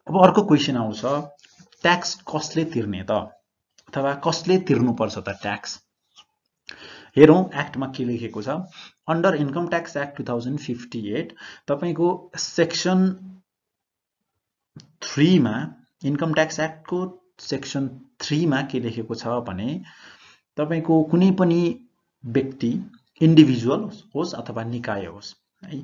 अब अर्को क्वेशन आउँछ, ट्याक्स कसले तिर्ने त, अथवा कसले तिर्नुपर्छ त ट्याक्स। हेरौँ एक्टमा के लेखेको छ। अन्डर इन्कम ट्याक्स एक्ट 2058 तपाईको सेक्सन 3 मा, इन्कम ट्याक्स एक्टको सेक्सन 3 मा के लेखेको छ भने तपाईको कुनै पनि व्यक्ति, इन्डिभिजुअल होस् अथवा निकाय होस् है,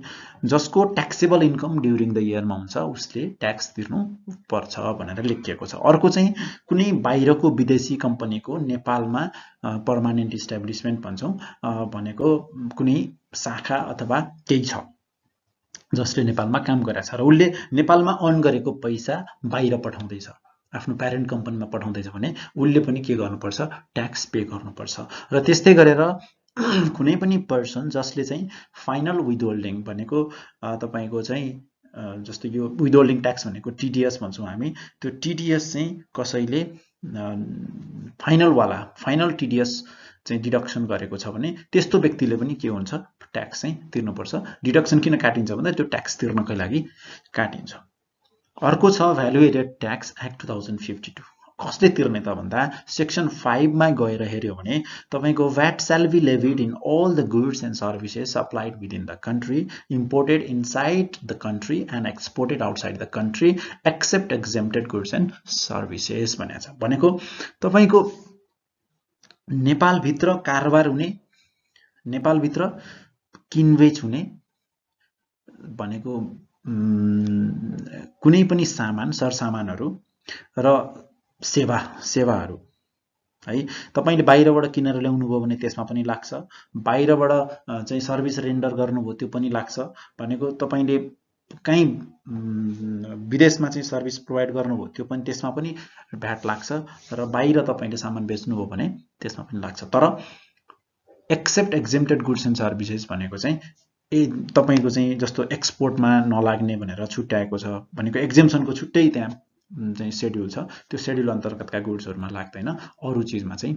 जसको ट्याक्सेबल इन्कम ड्युरिङ द इयरमा हुन्छ उसले ट्याक्स तिर्नु पर्छ भनेर लेखिएको छ। अर्को चाहिँ कुनै बाहिरको विदेशी कम्पनीको नेपालमा पर्मानेन्ट इस्टाब्लिसमेन्ट भन्छौँ भनेको कुनै शाखा अथवा केही छ जसले नेपालमा काम गरेछ र उसले नेपालमा अर्न गरेको पैसा बाहिर पठाउँदैछ, आफ्नो प्यारेन्ट कम्पनीमा पठाउँदैछ भने उसले पनि के गर्नुपर्छ, ट्याक्स पे गर्नुपर्छ। र त्यस्तै गरेर कुनै पनि पर्सन जसले चाहिँ फाइनल विथहोल्डिङ भनेको तपाईको चाहिँ जस्तो यो विथहोल्डिङ ट्याक्स भनेको टिडीएस भन्छौँ हामी, त्यो टिडीएस चाहिँ कसैले फाइनल टिडीएस चाहिँ डिडक्सन गरेको छ भने त्यस्तो व्यक्तिले पनि के हुन्छ, ट्याक्स चाहिँ तिर्नुपर्छ। डिडक्सन किन काटिन्छ भन्दा त्यो ट्याक्स तिर्नकै लागि काटिन्छ। अर्को छ भ्यालु एडेड ट्याक्स एक्ट 2052। कसले तिर्ने त भन्दा सेक्सन 5 मा गएर हेर्यो भने तपाईको VAT shall be levied in all the goods and services supplied within the country, imported inside the country and exported outside the country except exempted goods and services भनेको छ। भनेको तपाईको नेपाल भित्र कारोबार हुने, नेपाल भित्र किनबेच हुने भनेको कुनै पनि सामान, सरसामानहरू र सेवाहरू है, तपाईले बाहिरबाट किनेर ल्याउनु भयो भने त्यसमा पनि लाग्छ, बाहिरबाट चाहिँ सर्भिस रेन्डर गर्नुभयो त्यो पनि लाग्छ। भनेको तपाईले कहीँ विदेशमा चाहिँ सर्भिस प्रोवाइड गर्नुभयो त्यो पनि, त्यसमा पनि भ्याट लाग्छ, र बाहिर तपाईले सामान बेच्नुभयो भने त्यसमा पनि लाग्छ। तर except exempted goods and services भनेको चाहिँ तपाईको चाहिँ जस्तो एक्सपोर्टमा नलाग्ने भनेर छुट्याएको छ भनेको एक्जेम्पसनको छुट्टै त्यहाँ चाहिँ शेड्युल छ, त्यो शेड्युल अन्तर्गतका गुड्सहरुमा लाग्दैन, अरु चीजमा चाहिँ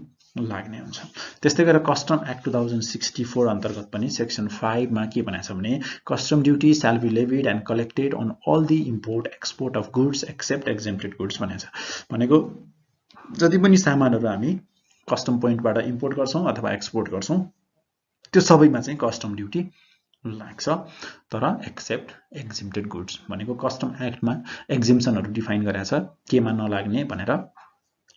लाग्ने हुन्छ। त्यस्तै गरेर कस्टम एक्ट 2064 अन्तर्गत पनि सेक्सन 5 मा के भनेको छ भने custom duty shall be levied and collected on all the import export of goods except exempted goods भनेको छ। भनेको जति पनि सामानहरु हामी कस्टम पोइन्टबाट इम्पोर्ट गर्छौं अथवा एक्सपोर्ट गर्छौं त्यो सबैमा चाहिँ कस्टम ड्युटी लाग्छ, तर एक्सेप्ट एक्जेम्प्टेड गुड्स भनेको कस्टम एक्टमा एक्जेम्पसनहरु डिफाइन गरेको छ केमा नलाग्ने भनेर,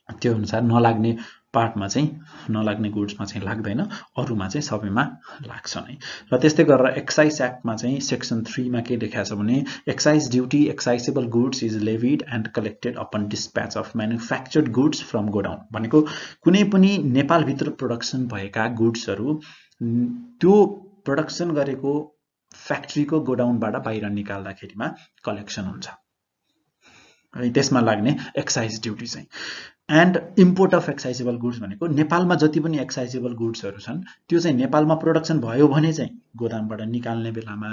त्यो अनुसार नलाग्ने पार्टमा चाहिँ, नलाग्ने गुड्समा चाहिँ लाग्दैन, अरुमा चाहिँ सबैमा लाग्छ नै। र त्यस्तै गरेर एक्साइज एक्टमा चाहिँ सेक्सन 3 मा के लेखेको छ भने excise duty excisable goods is levied and collected upon dispatch of manufactured goods from godown. भनेको कुनै पनि नेपाल भित्र प्रोडक्सन भएका गुड्सहरु त्यो प्रोडक्सन गरेको फ्याक्ट्रीको गोडाउनबाट बाहिर निकाल्दाखेरिमा कलेक्सन हुन्छ है, त्यसमा लाग्ने एक्साइज ड्युटी चाहिँ। एन्ड इम्पोर्ट अफ एक्साइजेबल गुड्स भनेको नेपालमा जति पनि एक्साइजेबल गुड्सहरु छन् त्यो चाहिँ नेपालमा प्रोडक्सन भयो भने चाहिँ गोदामबाट निकाल्ने बेलामा,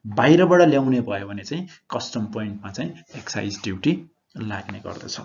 बाहिरबाट ल्याउने भयो भने चाहिँ कस्टम पोइन्टमा चाहिँ एक्साइज ड्युटी लाग्ने गर्दछ।